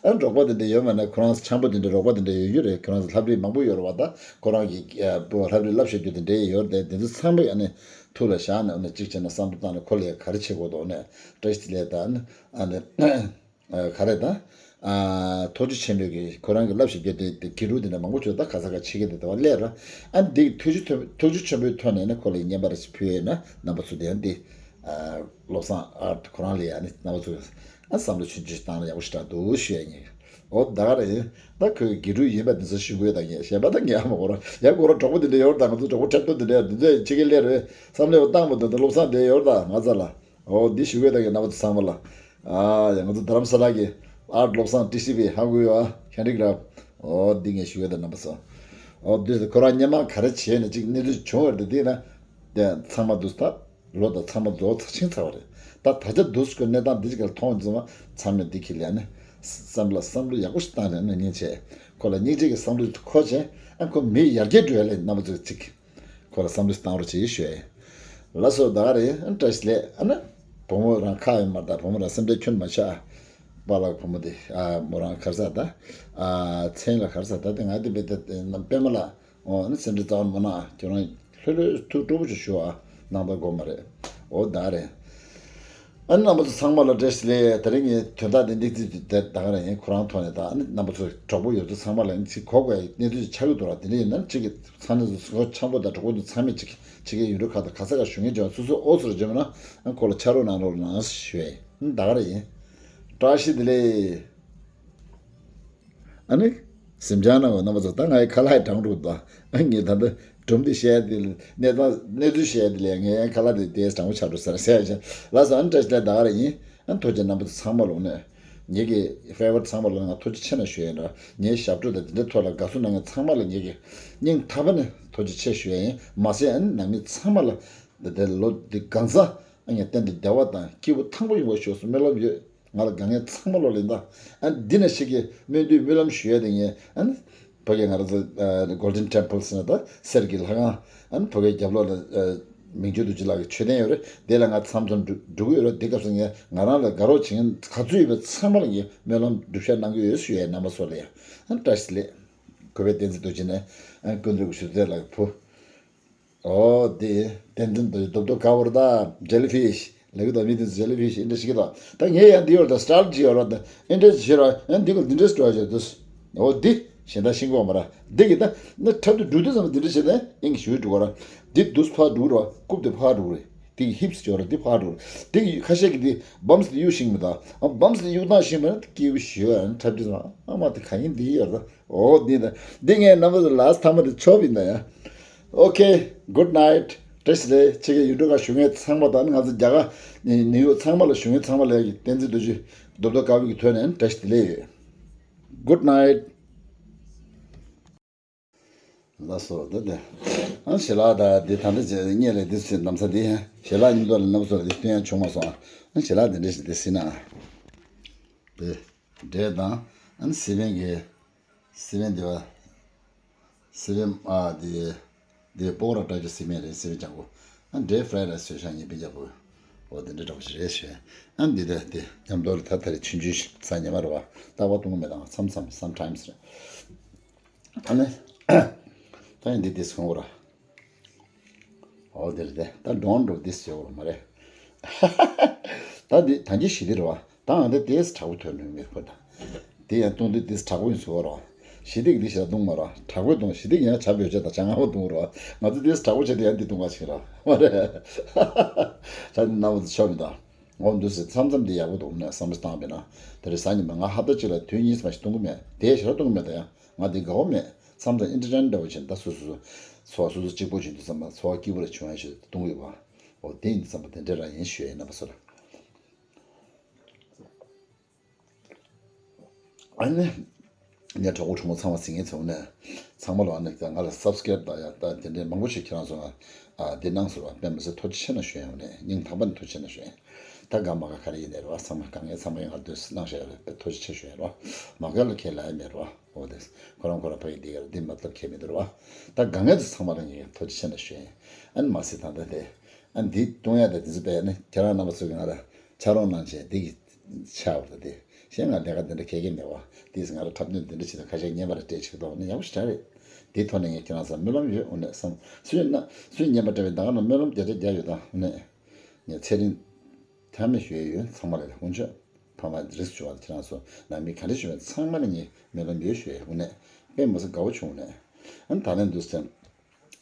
ཨ་གྲོགས་པོ་དེ་འདྲ་ཡོད་མ་ན། ཁོ་རང་འཆམ་པོ་དེ་འདྲ་རོགས་པ་དེ་འདྲ་ཡོད་རྒྱུ་རེད། ཁོ་རང་ཚོ་ལྷ་བྲིས་མང་པོ་ཡོད་རེད་བ། ད་ཁོ་རང་གི་ཨ་བུ་ལྷ་བྲིས་བསླབ་བྱ་རྒྱུ་དེ་འདྲ་ཡོད་རེད་དེ། དེ་ཚོ་ཚང་མ་ཨ་ནི་ཐུགས་ལ་བཞག་ནས་ཨ་ནི་གཅིག་བྱས་ན་བསམ་བློ་བཏང་ནས་ཁོ་ལ་ག་རེ་བྱེད་དགོས་འདུག་ནས་བཀྲ་ཤིས་བདེ་ལེགས་དང་ཨ་ནི་ཨ་ག་རེ་དང་ཨ་ཐུགས་རྗེ་ཆེན་པོའི་གི་ཁོ་རང་གི་བསླབ་བྱ་རྒྱུ་དེ་དེ་དགེ་ཕྲུག་དེ་འདྲ་མང་པོ་བྱུང་། ད་ག་ས་ག་ཕྱི་རྒྱལ་དེ་དེ་བ་སླེབས་ར། ཨ་འདི་ཐུགས་རྗེ་ཐུགས་རྗེ་ཆེན་པོའི་ཐོག་ནས་ནི་ཁོ་ལ་བརྙན་པར་ཞིག་ཕུལ་ཡོད་ན་རྣམ་པ་ཚོ་དེ་ཡང་འདི། བློ་བཟང་ཨར་ཁོ་རང་ལ་ཡང་ནི་རྣམ་པ་ཚོས་ཨ་བསམ་བློ་ཆུང་ཆུང་བཏང་ན་ཡག་པོ་ཞེ་དྲག་འདུག་ཞུ་ཡ་ཡིན། འོ་ད་ག་རེ་ཡིན། ད་ཁོས་དགེ་ཕྲུག་ཡིན་པ་འདི་ཚོ་ཞུ་དགོས་ད། ངས་གཞན་པ་ད་ངས་ཨ་མ་གོ་ར་ཡ་གོ་ར་གྲོགས་པོ་འདི་འདྲ་ཡོད་ད། ང་ཚོ་གྲོགས་པོ་འཁྲབ་སྟོན་འདི་འདྲ་འདི་ཚོས་ཕྱི་རྒྱལ་སླེབས་རེད་བསམ་བློ་བཏང་མ་འདུག་ད་བློ་བཟང་འདི་ཡོད་ད་ང་ཚ་ལ། འོ་འདི་ཞུ་དགོས་ད། ངས་རྣམ་པ་ཚོ་ཚང་མ་ལ། ཨ་ཡ་ང་ཚོ་རྡ་རམ་ས་ལ་གི་ཨར་བློ་བཟང་ཊི་སི་བི་ཧ་གོ་ཡོད་ཨ་ཁྱེད་རིག་ར། འོ་འདི་ངས་ཞུ་དགོས་ད་རྣམ་པ་ཚོ། འོ་འདི་ཁོ་རང་སྔོན་མ་ག་རེ་བྱས་ནས་ཅིག་གནས་ཚུལ་བྱུང་བ་རེད་འདི་ན། དེ་ཚང་མ་འདུག་ད། ལོ་དང་ཚང་མ་རྫོགས་ཚར་ཕྱིན་ཚར་བ་རེད། ད་ད་ཆ་འདུག་སེ་གནས་སྟངས་འདི་ཅིག་ལ་མཐོང་ཙང་ཚང་མས་འདི་ཁྱེད་ལ་ནི་བསམ་བློ་བསམ་བློ་ཡག་པོ་ཞིག་བཏང་ནས་ནི་སྙིང་རྗེ། ཁོ་ལ་སྙིང་རྗེ་གི་བསམ་བློ་འཁོར་བྱས་ཨ་ཁོ་མི་ཡར་རྒྱས་འགྲོ་ཡ་ལས་རྣམ་པ་ཚོས་ཅིག་ཁོ་ལ་བསམ་བློ་བཏང་རོགས་བྱེད་ཞུ་ཡ་ཡིན། ལགས་སོ་ད་ག་རེད་ཨ་བཀྲ་ཤིས་བདེ་ལེགས་ཨ་ནི། བུ་མོ་རང་ཁག་ཡོད་མ་རེད་ད། བུ་མོ་རང་སེམས་ཁྲལ་ཁྱོན་མ་ཆགས། པཱ་ལགས་བུ་མོ་དེ་ཨ་མོ་རང་ག་རེ་ཟེར་ད། ཨ་མཚན་ལ་ག་རེ་ཟེར་ད། དེ་ང་དེ་བེད་ད་པད་མ་ལགས། འོ་ཨ་ནི་སེམས་ཁྲལ་རྩ་བ་མ་གནང་། ཁྱོད་རང་ལྷོད་ལྷོད་ཐུགས་སྤྲོ་པོ་ཞིག་ཞུ་ཨ། སྣང་དག་དགོས་མ་རེད། འོ་ད་རེད། ཨ་ནི་རྣམ་པ་ཚོ་ཚང་མ་ལ་བཀྲ་ཤིས་བདེ་ལེགས། དེ་རིང་ངའི་དོན་དག་འདི་འདི་ཚིག་དེ་ད་ག་རང་ཡིན། ཁོ་རང་ཐོག་ནས་ད་ཨ་ནི་རྣམ་པ་ཚོ་གྲོགས་པོ་ཡོད་ཚོ་ཚང་མ་ལ་ཨ་ནི་ཅིག་གོ་དགོས་ཡ་གནས་ཚུལ་ཅིག་ཆགས་ཀྱི་འདུག་ར། དེ་འདྲ་ཡིན་ན་ཅིག་གི་ཚང་མ་ཚོ་འཆམ་པོ་དང་གྲོགས་པོ་ཚོ་ཚང་མས་ཅིག་ཕྱི་རྒྱལ་ཡུལ་གྲུ་ཁག་དང་ག་ས་ག་བཞུགས་མཁན་ཅིག་སོ་སོ་ཨོ་སོར་འཇོན་མ་ན་ཨ་ཁོ་ལ་ཕྱག་རོགས་གནང་རོགས་གནང་ཞུ་ཡ་ཡིན། ཨ་ནི་ད་ག་རང་ཡིན། བཀྲ་ཤིས་བདེ་ལེགས། ཨ་ནི། གཟིམ་འཇག་གནང་བ་རྣམ་པ་ཚོ། ད་ང་ཡི་ཁ་ལག་ཡི་གྲང་འགྲོ་འདུག་ཨ་ངས་ད་ལྟ་སྒྲུང་འདི་བཤད་དེ་གནས་སྟངས་གནས་ཚུལ་བཤད་དེ་ལས་ངའི་ཁ་ལག་དེ་དེས་གྲང་མོ་ཆགས་འགྲོ་ཟེར་ཟེར་བཞིན་ལགས་སོ། ཨ་ནི་བཀྲ་ཤིས་བདེ་ལེགས་ད་ག་རང་ཡིན། ཨ་ནི་ཐུགས་རྗེ་རྣམ་པ་ཚོ་ཚང་མ་ལོག་ནས་ངེད་ཀྱི་ཕེ་ཝར་ཚང་མ་ལོག་ང་ཐུགས་རྗེ་ཆེ་ན་ཞུ་ཡིན་ར། ངའི་ཞབས་བྲོ་དང་དེ་འདྲའི་ཐོག་ལ་དགའ་བསུ་གནང་མཁན་ཚང་མ་ལ་ངེད་ཀྱི་སྙིང་ཐག་པ་ནས་ཐུགས་རྗེ་ཆེ་ཞུ་ཡ་ཡིན། མ་ཟད་ཨ་ནི་ནང་མི་ཚང་མ་ལ་འདི་འདྲའི་ལོ་འདི་གང་ཚ་ཨ་ངས་གཏན་དུ་བདེ་བ་དང་སྐྱིད་པོ་ཐང་པོ་ཡོང་བ་ཤོག་ཟེར་སྨོན་ལམ་ཡོད། ང་ལ་དགའ་མཁན་ཚང་མ་ལོ་ལེན་ད། ཨ་འདི་ན་ཞིག་གི་སྨོན་འདུན་སྨོན་ལམ་ཞུ་ཡ་དེ་ངས་ཨ་ནི་ཕ་གི་ང་རང་ཚོ་Golden Temple ཟེར་ན་ད་གསེར་གྱི་ལྷ་ཁང་ཨ་ནི་ཕ་གི་རྒྱབ་ལོགས་ལ་མིང་ཆོས་རྡོ་རྗེ་ལགས་ཀྱི་མཆོད་རྟེན་ཡོད་རེད། དེ་ལ་ང་མཚམས་མཚམས་འགྲོ་འགྲོ་གི་ཡོད་རེད། དེ་སྐབས་སུ་ངས་ང་རང་ལ་དགའ་རོགས་བྱེད་མཁན་ག་ཚོད་ཡོད་པ་ཚང་མ་ལ་ངས་སྨོན་ལམ་སྒྲུབ་བྱ་གནང་གི་ཡོད་ཞུ་ཡ་རྣམ་པ་ཚོ་ལ་ཡ། ཨ་བཀྲ་ཤིས་བདེ་ལེགས། གུས་པས་བསྟན་འཛིན་རྡོ་རྗེ་ནས་ཨ་ཀུན་རིག་གི་ཞུ་རྩལ་ལ་ཕུ། ཨོ་དེ་བསྟན་འཛིན་དུ་རྡོབ་རྡོབ་ག་བོར་ད་ཇེ་ལི་ཕིཤ་ལབ་ཀྱི་འདུག་མི་དེ་ཇེ་ལི་ཕིཤ་ཨིན་ཏྲེ་ཞིག་གི་འདུག་ད་ངས་ཡང་འདི་ཡོད་ད་སི་ཊལ་ཅིག་ཡོད་ར། ད་ཨིན་ཏྲེ་ཞིག་ར་ཡང་འདི་གོ་འདི་འདྲས་འགྲོ་བྱེད་དུས། ཨོ་འདི་གཞན་དག་ཤིང་གོག་མ་ར་འདི་གི་ད་ནི་འཁྲབ་ཏུ་འགྲོ་དུས་ཙམ་འདི་འདྲས་བྱེད་ད་ཨིན་གི་ཞུ་འགྲོ་ག་ར། འདི་དུས་ཕར་འགྲོ་ར་རྐུབ་དེ་ཕར་འགྲོ་རེད། འདི་གི་ཧིབ་སི་ཡོད་ར་འདི་ཕར་འགྲོ་རེད། འདི་གི་ཁ་ཤས་ཀྱི་འདི་བམ་སི་དེ་གཡུག་ཤིང་མི་ད་བམ་སི་དེ་གཡུག་སྟངས་ཤིང་མ་ན་སྐྱེ་བོ་ཞུ་ཡ་འཁྲབ་དུས་ཙམ་ཨ་མ་དེ་ག་ཡིན་འདི་ཡོད་ར། ཨོ་འདི་ད་འདི་ངས་རྣམ་པ་ཚོ་ལ་ཐ་མ་དེ་ཆོབ་ཡིན་ད་ཡ། Okay, good night. བཀྲ་ཤིས་བདེ་ལེགས། ཕྱི་རྒྱལ་ཡུལ་གྲུ་ཁག་བཞུགས་མཁན་ཚང་མ་དང་ང་ཚོ་རྒྱ་གར་ནིའུ་ཡོག་ཚང་མ་ལ་བཞུགས་མཁན་ཚང་མ་ལ་ཡ་གི་བསྟན་འཛིན་རྡོ་རྗེ་རྡོབ་རྡོབ་དཀར་པོའི་གི་ཐོག་ནས་བཀྲ་ཤིས་བདེ་ལེགས་ཡོད། Good night. ལགས་སོ་ད་དེ། ཨ་ཞལ་ལག་ད་དེ་ད་ལྟ་བྱས་ངས་ལས་དེ་ཚོའི་ནམ་ས་དེ་ཞལ་ལག་གཉིས་ཐོག་ལ་རྣམ་པ་ཚོ་ལ་དེ་སྟོན་ཡ་བྱུང་མ་སོང་། ཨ་ཞལ་ལག་དེ་འདྲ་ཞིག་དེ་སྲིད་ན། དེ་འབྲས་དང་ཨ་ནི་སི་པན་གི་སི་པན་དེ་བ། སི་པན་ཨ་དེ་དེ་སྤོག་ར་བཀྲ་ཤིས་སི་པན་རེད། སི་པན་ལྗང་གུ་ཨ་འབྲས་ཧྥ་རའི་རའི་སི་བྱས་ཤ་ཉེ་སྤུན་ཀྱག་པོ། འོ་དེ་འདྲ་འདྲ་པོ་ཞིག་རེད་ཞེས། ཨ་འདི་དེ་དེ་མཉམ་དུ་ལ་ད་ད་རེ་ཆུང་ཆུང་ཞིག་ས་ཉི་མ་རེད་བ། རྟག་པར་བཏུང་གི་མེད་དང་མཚམས་མཚམས་sometimes་རེད། ཨ་ནི། ད་ཡིན་འདི་འདི་སོང་བ་ར། ཨོ་དེ་རེད་དེ་ད་don't do this ཟེར་བ་མ་རེད། ད་འདི་ད་འདི་ཞི་བདེ་རེད་བ། ད་ང་འདི་དེས་དྲག་པོ་ཐོན་ནུས་མེད་ཁོ་ད། དེ་ཡང་བཏུང་དུས་དེས་དྲག་པོ་ཡིན་ཟེར་བ་ར། ཞི་བདེ་གི་འདི་ཞེ་ད་བཏུང་མ་ར་དྲག་པོས་བཏུང་། ཞི་བདེ་ཡང་བྱ་བོད་ཆ་ད་བྱ་ངང་པོ་བཏུང་ར། ང་ཚོ་དེས་དྲག་པོ་བྱས་ཏེ་ཡང་འདི་བཏུང་ག་ཞིག་ར་མ་རེད། ད་འདི་རྣམ་པ་ཚོ་ཆོག་མི་ད། འོ་འདུག་ཟེར་མཚམས་མཚམས་འདི་ཡག་པོ་འདུག་ནས་བསམ་བློ་བཏང་བས་ན། དེ་རིང་གཟའ་ཉི་མ་ང་ཧབ་ཏ་གཅིག་ལ་དུས་གཉིས་མ་ཞིག་བཏུང་གི་མེད། དེ་ཞེ་ད་བཏུང་གི་མེད་ད་ཡང་། ང་འདི་དགའ་བོ་མེད། མཚམས་མཚམས་ཨིན་ཏྲ་ཊེན་འདྲ་བོ་བྱས་ད་སོ་སོ་སོ་ཚོ་བ་སོ་སོ་གཅིག་པོ་བྱས་དུས་ཙམ་པ་ཚོ་བ་སྐྱིད་པོ་རེ་བྱུང་ཡ་ཞིག་གཏོང་གི་ཡོད་པ། འོ་དེ་ཡིན་དུས་ཙམ་པ་དེ་འདྲ་རང་ཡིན་ཞུ་ཡ་ཡིན་རྣམ་པ་ཚོ་ལ། ཨ་ནི། ངའི་གྲོགས་པོ་གྲོགས་མོ་ཚང་མ་གཟིགས་མཁན་ཚོ་ནས་ཚང་མ་ལ་ཨ་ནི་ང་ལ་སབ་སི་ཀ་རེབ་དང་ཡ་ད་དེ་འདྲའི་མང་པོ་ཞིག་ཁྱེད་རང་ཚོ་ང་ཨ་འདི་གནང་ཟེར་བ་དཔེ་མི་སྲིད་ཐུགས་རྗེ་ཆེ་ན་ཞུ་ཡ་ཡིན་ནས་སྙིང་ཐག་པ་ནས་ཐུགས་རྗེ་ཆེ་ན་ཞུ་ཡ་ཡིན། ད་དགའ་མ་དགའ་ག་རེ་ཡིན་ནས་རེད་བ། ཚང་མ་དགའ་མཁན་ཚང་མ་ཡོང་ང་འདོད་གནང་བཞག་ཡོད་རེད། དཔེ་ཐུགས་རྗེ་ཆེ་ཞུ་ཡ་རེད་བ། མ་དགའ་ལ་ཁས་ལེན་ཡ་མེད་རེད་བ། འོ་དེ། ཁོ་རང་ཁོ་རང་ཕ་གི་འདི་གར་འདི་མ་ཐབས་ཁས་མི་འདུག་རེད་བ། ད་དགའ་མཁན་ཚོ་ཚང་མ་ལ་ངས་ཐུགས་རྗེ་ཆེ་ན་ཞུ་ཡིན། ཨ་ནི་མ་སྲིད་ད་ལྟ་དེ། ཨ་ནི་འདི་གཏོང་ཡ་ད་དེ་ཚོ་དཔེ་ནི་ཁྱེད་རང་རྣམ་པ་ཚོ་གི་ང་ལ་ ཕྱག་རོགས་གནང་བྱས་འདི་གི་ཆགས་པ་དེ། གཞན་ང་ལས་ཀ་འདི་འདྲ་གལ་གལ་མེད་པ། དེས་ང་རང་འཁྲབ་སྟོན་འདི་འདྲ་བྱེད་དུས་ཁ་ཤས་རྔན་པ་རེ་སྤྲད་ཆོག་དོགས་ནི་ཡག་པོ་ཞེ་དྲག་རེད། དེའི་ཐོག་ནས་ངས་ཁྱེད་རང་ཚོར་སྨོན་ལམ་ཡོད། འོ་ནས་བསམ་སུས་ན་སུས་རྔན་པ་སྤྲད་པའི་ད་ག་ནང་སྨོན་ལམ་བརྒྱ་ཆ་བརྒྱ་ཡོད་ད། འོ་ནས་ངས་ཚེ་རིང་མཐའ་མེད་ཞུ་ཡས་ཡོད། ཚང་མ་ལ་དཀོན་མཆོག་ཕ་མ་རིགས་སུ་ཆུང་བ་ཁྱེད་རང་ཚོ་ནང་མི་ག་འདྲ་ཞུ་བའི་ཚང་མ་ལ་ངས་སྨོན་ལམ་ཡོད་ཞུ་ཡས། འོ་ནས་དཔེ་མི་སྲིད་དགའ་བོ་བྱུང་། འོ་ནས་ཨ་ནི་ད་ལན་འདུག་སེ།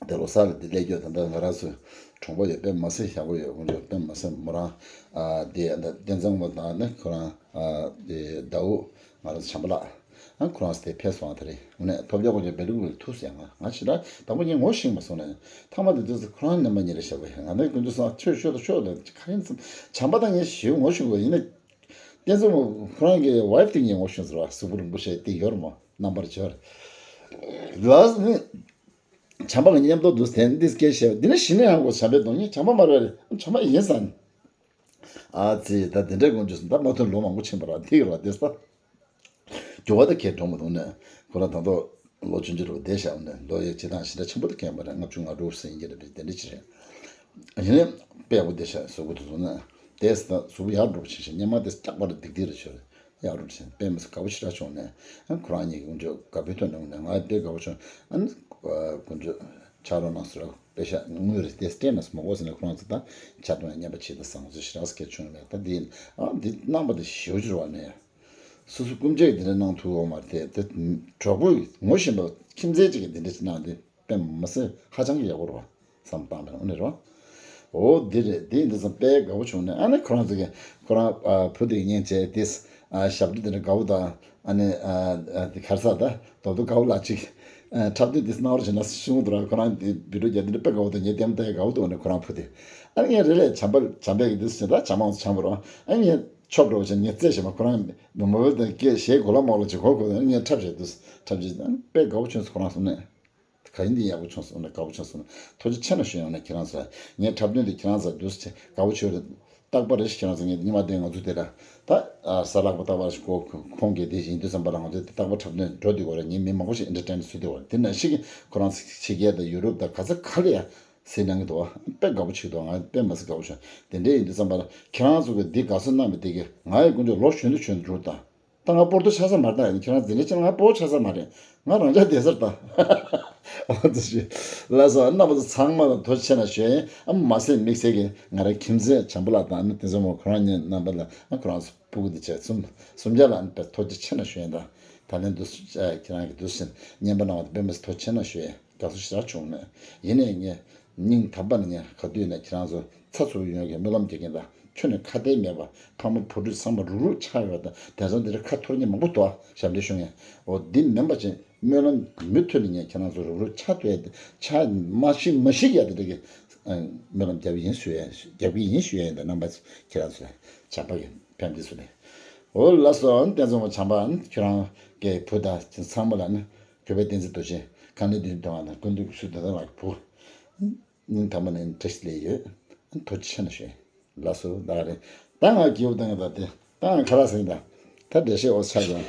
དེ་ལོ་གསར་ལ་འདི་སླེབས་རྒྱུ་ད་ལྟ་ང་རང་ཚོའི་གྲོང་པ་ཡོད། དཔེ་མི་སྲིད་ཡག་པོ་ཡོད། དཀོན་མཆོག་དཔེ་མི་སྲིད་མོ་རང་ཨ་དེ་ད་བསྟན་འཛིན་མོ་དང་ནི་ཁོ་རང་ཨ་དེ་ཟླ་བོ་ང་རང་ཚོ་བྱམས་པ་ལགས་ཨ་ཁོ་རང་ཚོ་དེ་ཕེབས་སོང་། དེ་རིང་འོ་ནས་ཐོབ་རྒྱག་དཀོན་མཆོག་བེ་ལུག་བེ་ལུག་ཐུག་ཟེར། ང་ང་ཞེ་དྲག་དང་པོ་ངས་ངོ་ཤེས་མ་སོང་ནས། ཐ་མ་དེ་དུས་སུ་ཁོ་རང་རྣམ་པ་གཉིས་རེད་བཞག་པ་ཡིན། ང་ནི་དཀོན་མཆོག་གསུམ་ཆོས་ཤོད་དང་ཤོད་དང་ག་རེ་ཡིན་ཙམ་བྱམས་པ་དང་ངས་ཞེ་ངོ་ཤེས་དགོས་ཡིན་ན། བསྟན་འཛིན་མོ་ཁོ་རང་གི་ཝའེ་ཕི་དེ་ངས་ངོ་ཤེས་ཟེར་བ་གཟུགས་པོ་རིང་པོ་ཞིག་དེ་ཡོད་རེད་མོ། རྣམ་པར་བྱོས་ལགས་ནི། བྱམས་པ་གི་མཉམ་དུ་འདུག་དེ་འདི་སྐད་བཤད་པ་འདི་ནི་གཞི་ནས་ཡང་གོ་བྱམས་པའི་གདོང་ཉིད་བྱམས་པ་མ་རེད། བྱམས་པ་ཡིན་ས་ནི། ཨ་ཙི་ད་དེ་འདྲའི་དགོངས་རྒྱུ་སོང་། ད་མ་ཐོན་ལོ་མང་པོ་ཕྱིན་པ་ར་དེ་གི་ར་དེ་ས། འགྱུར་བ་ད་གས་འགྲོ་མ་འདུག་ནས་ཁོ་ར་ད་དུང་ལོ་ཆུང་ཆུང་རུ་བསྡད་བཞག་ནས་ལོ་ཡི་བྱེད་སྟངས་ཞེ་དྲག་ཆེན་པོ་ད་གས་མ་རེད། ལྔ་བཅུ་ང་དྲུག་ཟིན་གྱི་རེད་པས། དེ་འདྲ་ཅི་རེད། ཡིན་ནའི་དཔེ་ཡག་པོ་བསྡད་བཞག་གཟུགས་པོ་དེ་ཚོ་ནས་དེ་ས་གཟུགས་པོ་ཡག་འགྲོ་བ་ཆེ་ཞིང་སྙེ་མ་དེ་སྐྱག་པ་ར་སྡིག་སྡིག་རེད་ཆོས་རེད། ཡག་རུ་ཕྱིན། དཔེ་མི་སྲིད་དགའ་བོ་ཞེ་དྲག་བྱུང་ནས། ཨ་ཁོ་རང་གཉིས་ཀྱི་དཀོན་མཆོག་དགའ་པོའི་ཐོག་ནས་འོང་ནས་ང་དཔེ་དགའ་བོ་བྱུང་། ཨ་ནི་དཀོན་མཆོག་ཕྱག་རོགས་གནང་ཟེར་རོགས་དཔེ་ཤག་དངུལ་རེ་དེ་སྤྲད་ན་མ་དགོས་ཟེར་ནས་ཁོ་རང་ཚོ་ད་ཕྱག་དོན་རྔན་པ་བྱེད་དང་བཟང་ཚོད་ཞེ་དྲག་སྐད་བྱུང་མེད། ད་འདི་ཡིན། ཨ་འདི་གནང་པ་དེ་ཞེ་པོ་ཅིག་རེད་བ་ནས། སོ་སོ་སྐུ་མཆེད་ཀྱིས་འདི་འདྲ་གནང་ཐུབ་ཡོད་མ་རེད་དེ། དེ་གྲོགས་པོས་ངོ་ཤེས་པ་ཁྱིམ་མཚེས་ཅིག་གིས་འདི་འདྲ་ཅིག་གནང་དེ། དཔེ་མི་སྲིད་ཧ་ཅང་གི་ཡག་པོ་རེད་བ། བསམ་བཏང་པ་ཡིན་ནི་རེད་བ། འོ་འདི་རེད། དེ་ཡིན་དུས་ཙམ་དཔེ་དགའ་བོ་བྱུང་ནས། ཨ་ནི་ཁོ་རང་ཚོ་གིས་ཁོ་རང་ཨ་བུ་དེ་གཉེན་བྱས་ཏེ། ཨ་ཞབས་བྲོ་དེ་འདྲ་དགའ་བོ་དང་། ཨ་ནི་ཨ་ཨ་དེ་ག་རེ་ཟེར་ད་རྡོག་རྡོག་དགའ་བོ་ལགས་ཅིག་ཨ་འཁྲབ་སྟོན་དེ་གནང་རོགས་བྱས་ན་གསུངས་འདུག་ར། ཁོ་རང་དེ་བི་ཌིའོ་རྒྱག་དེ་འདྲ་དཔེ་དགའ་བོ་དང་ངའི་ལྟད་མོ་ལྟ་ཡག་དགའ་བོ་འདུག་ཨ་ནི་ཁོ་རང་བུ་དེ། ཨ་ནི་ངས་རེ་ལས་བྱམས་པ་བྱམས་པས་ཀྱི་དུས་སུ་ད་བྱམས་མང་བྱམས་པ་རོ། ཨ་ནི་ངས་ཆོབ་འགྲོ་བ་བྱས་ངས་རྩེད་བྱས་མ། ཁོ་རང་མི་མོ་བོ་དང་སྐད་ཞེ་གོ་ལ་མོག་ལ་ཅིག་གོ་གོ། ཨ་ནི་ངས་འཁྲབ་བྱས་དུས་སུ་འཁྲབ་བྱས། ཨ་ནི་དཔེ་དགའ་བོ་བྱུང་སོང་། ཁོ་རང་སོང་ནས། ག་ཡིན་འདི་ཡག་པོ་བྱུང་སོང་ནས་དགའ་བོ་བྱུང་སོང་ནས་ཐུགས་རྗེ་ཆེ་ན་ཞུ་ཡོང་ནས་ཁྱེད་རང་ཚོ། ངས་འཁྲབ་སྟོན་འདི་ཁྱེད་རང་ཚོ་འདུག་སེ་དགའ་བོ་བྱོས་རེད། རྟག་པར་རེ་ཞིག་ཁྱེད་རང་ཚོ་ངས་ཉི་མ་དེ་ང་ཚོ་དེ་ལ་ད་ཨ་གཟའ་ལྷག་པ་རྟག་པར་ཞིག་གོ་ཁོང་གིས་དེ་ཡིན་དུས་ཙམ་པ་ལ་ང་ཚོ་དེ་རྟག་པར་འཁྲབ་སྟོན་འགྲོ་དུས་གོ་རེ་ངས་མི་མང་པོ་ཞིག་ཨེན་ཊར་ཊེན་བཟོས་དུས་གོ་རེ། དེ་ནང་བཞིན་གྱི་ཁོ་རང་ཚོ་ཕྱི་རྒྱལ་དང་ཡུ་རོབ་དང་ག་ས་ག་ལ་ཡ་སེ་གནང་གི་འདུག་བ། དཔེ་དགའ་པོ་ཞིག་འདུག་ང་དཔེ་མ་སྲིད་དགའ་པོ་བྱུང་། དེ་འདྲའི་ཡིན་དུས་ཙམ་པ་ལ་ཁྱེད་རང་ཚོ་གིས་འདི་དགའ་བསུ་གནང་བའི་དེ་གིས་ང་ཡི་དཀོན་མཆོག་ལོ་གཞོན་དུ་གཞོན་དུ་འགྲོ་དང་། ད་ང་སྤོར་ཏོ་ཆགས་ས་མ་རེད། ད་ཡིན་ཁྱེད་རང་འཛིན་གྲྭ་ཆེན་ང་སྤོར་ཆགས་ས་མ་རེད། ང་རང་ཅག་བསྡད་སར་ད། ཨ་ཙི་ཞེས་ལགས་སོ། རྣམ་པ་ཚོ་ཚང་མ་ལ་ཐུགས་རྗེ་ཆེ་ན་ཞུ་ཡིན། ཨ་མ་སེ་དམིགས་བསལ་གྱི་ང་རའི་ཁྱིམ་མཚེས་བྱམས་པ་ལགས་དང་ཨ་ནི་བསྟན་འཛིན་མོ་ཁོ་རང་གཉིས་རྣམ་པ་ལ་ཨ་ཁོ་རང་ཚོ་ཕྲུ་གུ་འདི་བྱས་གསུམ་གསུམ་ཆ་ལ་ཨ་ནི་དཔེ་ཐུགས་རྗེ་ཆེ་ན་ཞུ་ཡིན། ད་ད་ལན་འདུག་ཁྱེད་རང་གི་འདུག་སེ་རྔན་པ་གནང་བ་དེ་དཔེ་མི་སྲིད་ཐུགས་རྗེ་ཆེ་ན་ཞུ་ཡིན། དགའ་བསུ་ཞེ་དྲག་བྱུང་ནས། ཡིན་ནའི་ངས་སྙིང་ཐག་པ་ནས་ངས་ག་དུས་ནས་ཁྱེད་རང་ཚོ་ཚ་ཚུགས་ཡོང་གི་སྨོན་ལམ་རྒྱག་གིན་ད། ཁྱོད་ནི་ཁ་གཏད་མེད་པ་ཕ་མ་བུ་ཕྲུག་ཚང་མ་རུག་རུག་ཆགས་ཡོད་ད། དེང་སང་འདི་རིགས་ཁ་འཐོར་མཁན་མང་པོ་འདུག་ཨ། ཞབས་འདྲེན་ཞུ་མཁན། འོ་འདི་མིན་པ་ཅིག་སྨོན་ལམ་མུ་མཐུད་ནས་ངས་ཁྱེད་རང་ཚོ་རུག་རུག་ཆགས་ཐུབ་ཡ་དེ་ཆགས་མ་ཤི་མ་ཤི་ཡ་དེ་འདྲ་གི་སྨོན་ལམ་རྒྱབ་ཡིན་ཞུ་ཡ་རྒྱབ་གི་ཡིན་ཞུ་ཡ་ཡིན་ད། རྣམ་པ་ཁྱེད་རང་ཚོ་བྱམས་པ་གི་ཕན་བདེ་སུ་ནས། འོ་ལགས་སོ། བསྟན་འཛིན་མོ་བྱམས་པ་ཁྱོད་རང་གི་བུ་དང་ཚང་མ་ལ་ནི་གུས་པས་བསྟན་འཛིན་རྡོ་རྗེ་གང་ལས་འདུན་དང་བ་ན་ཀུན་འདུས་སུ་དོན་དག་ལ་བུ། སྙིང་ཐག་པ་ནས་བཀྲ་ཤིས་བདེ་ལེགས་ཡོད། ཐུགས་རྗེ་ཆེ་ན་ཞུ། ལགས་སོ་ད་ག་རེད། ད་ང་སྐྱེ་བོ་བཏང་ཡོད་ད་དེ། ད་ང་ཁ་ལག་ཟིན་ད། ད་འགྲེལ་བཤད་འོ་ཆགས་སོང་།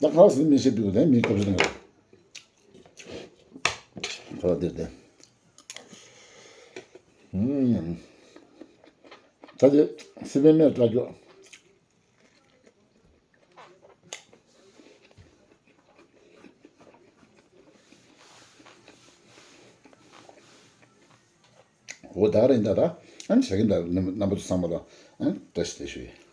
ད་ཁ་ལག་ཟིན་མི་ཤེས་དུས་དེ་མི་སྐབས་སུ་བཏང་ཡོད། ཁ་ལག་དེ་དེ། ད་དེ་སི་པན་མེད་སྐྲ་རྒྱོ། འོ་ད་ག་རེད་ད་ད། ཨ་ནི་བྱ་གི་འདྲ། རྣམ་པ་ཚོ་ཚང་མ་ལ་ཨ་ནི་བཀྲ་ཤིས་བདེ་ལེགས་ཞུ་ཡིན།